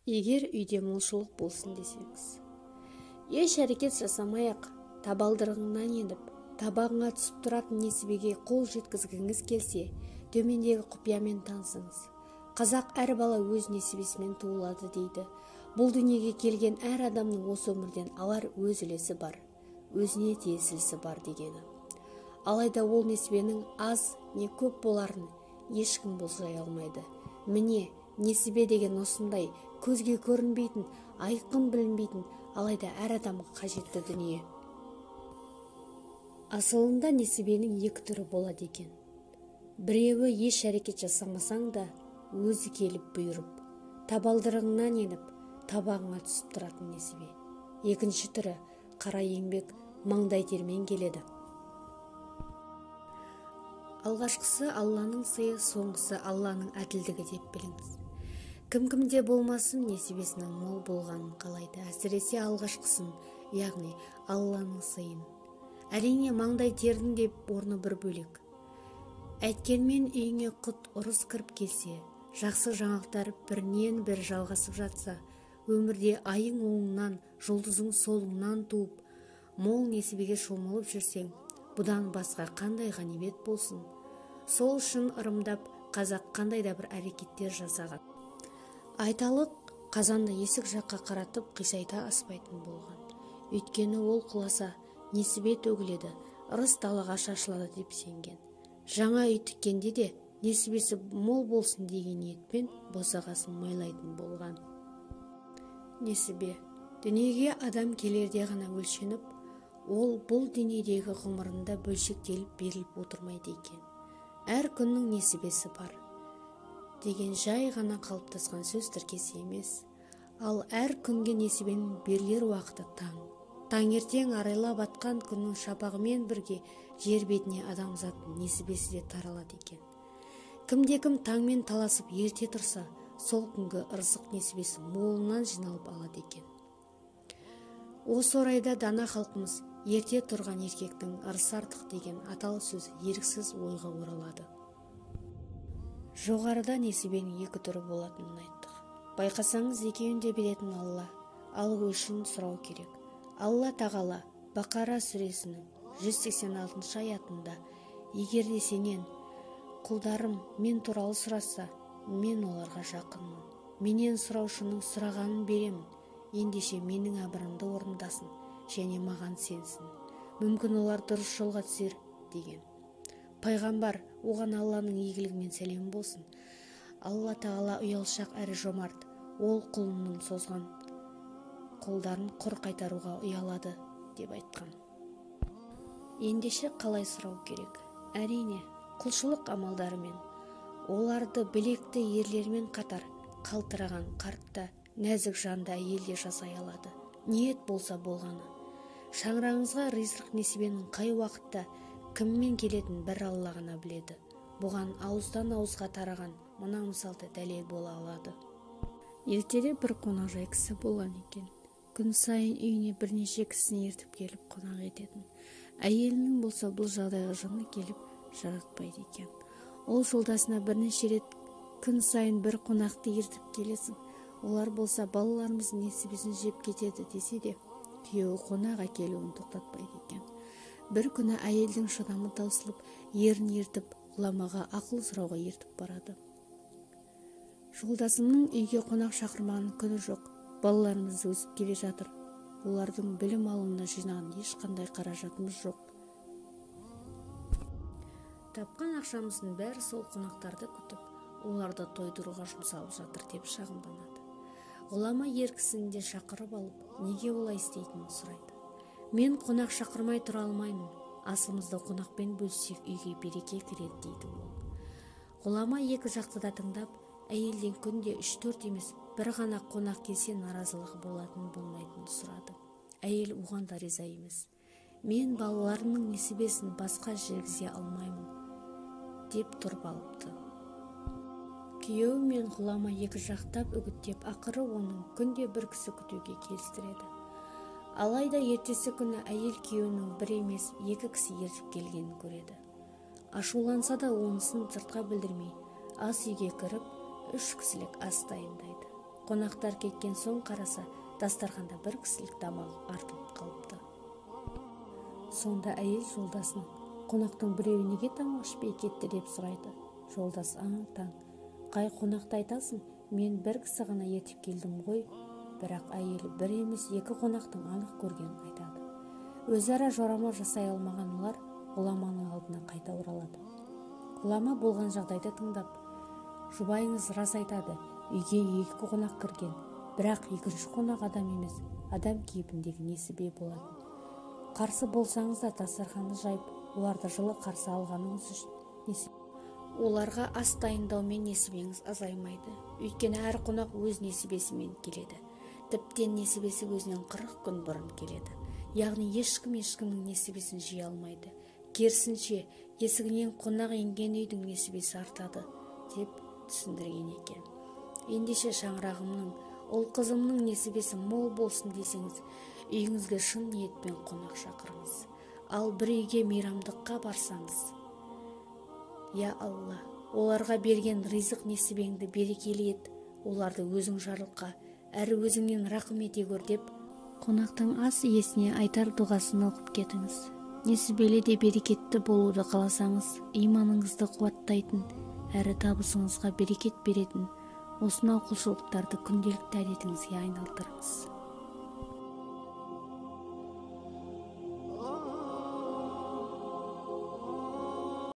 Егер үйде молшылық болсын десеңіз, еш әрекет жасамай-ақ табалдырығыңнан еніп, табағыңа түсіп тұратын несібеге қол жеткізгіңіз келсе, төмендегі құпиямен танысыңыз. Қазақ әр бала өз несібесімен туылады дейді. Бұл дүниеге келген әр адамның осы өмірден алар өз үлесі бар, өзіне тиесілісі бар дегені. Алайда ол несібенің аз не көп боларын ешкім болжай алмайды. Міне, несібе деген осындай көзге көрінбейтін, айқын білінбейтін, алайда әр адамға қажетті дүние. Асылында несібенің екі түрі болады екен. Біреуі еш әрекет жасамасаң да өзі келіп бұйырып, табалдырығыңнан еніп, табағыңа түсіп тұратын несібе. Екінші түрі қара еңбек, маңдай термен келеді. Алғашқысы Алланың сыйы, соңғысы Алланың әділдігі деп біліңіз. Кім-кімде болмасын несібесінің мол болғанын қалайды, әсіресе алғашқысын, яғни Алланың сыйын. Әрине, маңдай тердің де орны бір бөлек. Әйткенмен үйіңе құт ырыс кіріп келсе, жақсы жаңалықтар бірінен бір жалғасып жатса, өмірде айың оңынан, жұлдызың солыңнан туып, мол несібеге шомылып жүрсең, бұдан басқа қандай ғанибет болсын? Сол үшін ырымдап қазақ қандай да бір әрекеттер жасаған. Айталық, қазанды есік жаққа қаратып қисайта аспайтын болған. Өйткені ол құласа, несібе төгіледі, ырыс далаға шашылады деп сенген. Жаңа үй тіккенде де несібесі мол болсын деген ниетпен босағасын майлайтын болған. Несібе дүниеге адам келерде ғана өлшеніп, ол бұл дүниедегі ғұмырында бөлшектеліп беріліп отырмайды екен. Әр күннің несібесі бар деген жай ғана қалыптасқан сөз тіркесі емес. Ал әр күнге несібенің берілер уақыты таң. Таңертең арайлап атқан күннің шапағымен бірге жер бетіне адамзаттың несібесі де таралады екен. Кімде-кім таңмен таласып ерте тұрса, сол күнгі ырзық несібесі молынан жиналып алады екен. Осы орайда дана халқымыз ерте тұрған еркектің ырысы артық деген аталы сөзі еріксіз ойға оралады. Жоғарыда несібенің екі түрі болатынын айттық. Байқасаңыз, екеуін де беретін Алла, ал өшін сұрау керек. Алла Тағала Бақара сүресінің 186 аятында, егер де сенен құлдарым мен туралы сұраса, мен оларға жақынмын. Менен сұраушының сұрағанын беремін. Ендеше менің әмірімді орындасын және маған сенсін. Мүмкін олар дұрыс жолға түсер деген. Пайғамбар, оған Алланың игілігімен сәлем болсын. Алла Тағала ұялшақ әрі жомарт, ол құлының созған қолдарын құр қайтаруға ұялады деп айтқан. Ендеше қалай сұрау керек? Әрине, құлшылық амалдарымен. Оларды білекті ерлермен қатар қалтыраған қарт та, нәзік жанды әйел де жасай алады. Ниет болса болғаны. Шаңырағыңызға ризық несібенің қай уақытта кіммен келетін бір Алла ғана біледі. Бұған ауыздан ауызға тараған мына мысалды дәлел бола алады. Ертеде бір қонақжай кісі болған екен. Күн сайын үйіне бірнеше кісіні ертіп келіп қонақ ететін. Әйелінің болса бұл жағдайға жыны келіп жаратпайды екен. Ол жолдасына бірнеше рет күн сайын бір қонақты ертіп келесің, олар болса балаларымыздың несібесін жеп кетеді десе де, күйеуі қонақ әкелуін тоқтатпайды екен. Бір күні әйелдің шыдамы таусылып, ерін ертіп, ғұламаға ақыл сұрауға ертіп барады. Жолдасымның үйге қонақ шақырмаған күні жоқ, балаларымыз өсіп келе жатыр. Олардың білім алуына жинаған ешқандай қаражатымыз жоқ. Тапқан ақшамыздың бәрі сол қонақтарды күтіп, оларды тойдыруға жұмсалып жатыр деп шағымданады. Ғұлама ер кісіні де шақырып алып, неге олай істейтінін сұрайды. Мен қонақ шақырмай тұра алмаймын, асымызды қонақпен бөліссек үйге береке кіреді дейді ол. Ғұлама екі жақты да тыңдап, әйелден күнде 3-4 емес, бір ғана қонақ келсе наразылығы болатын болмайтынын сұрады. Әйел оған да риза емес. Мен балаларымның несібесін басқа жегізе алмаймын деп тұрып алыпты. Күйеуі мен ғұлама екі жақтап үгіттеп, ақыры оның күнде бір кісі күтуге келістіреді. Алайда ертесі күні әйел күйеуінің бір емес, екі кісі ертіп келгенін көреді. Ашуланса да онысын сыртқа білдірмей, ас үйге кіріп, 3 кісілік ас дайындайды. Қонақтар кеткен соң қараса, дастарханда бір кісілік тамақ артылып қалыпты. Сонда әйел жолдасынан: қонақтың біреуі неге тамақ ішпей кетті деп сұрайды. Жолдас аң-таң: қай қонақты айтасың, мен бір кісі ғана ертіп келдім ғой. Бірақ әйелі бір емес екі қонақтың анық көргенін айтады. Өзара жорамал жасай алмаған олар ғұламаның алдына қайта оралады. Ғұлама болған жағдайды тыңдап: жұбайыңыз рас айтады, үйге екі қонақ кірген, бірақ екінші қонақ адам емес, адам кейпіндегі несібе болатын. Қарсы болсаңыз да дастарханды жайып, оларды жылы қарсы алғаныңыз үшін оларға ас дайындаумен несібеңіз азаймайды. Өйткені әр қонақ өз несібесімен келеді. Тіптен несібесі өзінен 40 күн бұрын келеді. Яғни ешкім ешкімнің несібесін жей алмайды. Керісінше, есігінен қонақ енген үйдің несібесі артады деп түсіндірген екен. Ендеше шаңырағымның, ұл қызымның несібесі мол болсын десеңіз, үйіңізге шын ниетпен қонақ шақырыңыз. Ал бір үйге мейрамдыққа барсаңыз, я Алла, оларға берген ризық несібеңді берекелі ет, оларды өзің жарылқа, әрі өзіңнен рақым ете көр деп қонақтың ас иесіне айтар дұғасын оқып кетіңіз. Несібелі де берекетті болуды қаласаңыз, иманыңызды қуаттайтын, әрі табысыңызға берекет беретін осынау құлшылықтарды күнделікті әдетіңізге айналдырыңыз.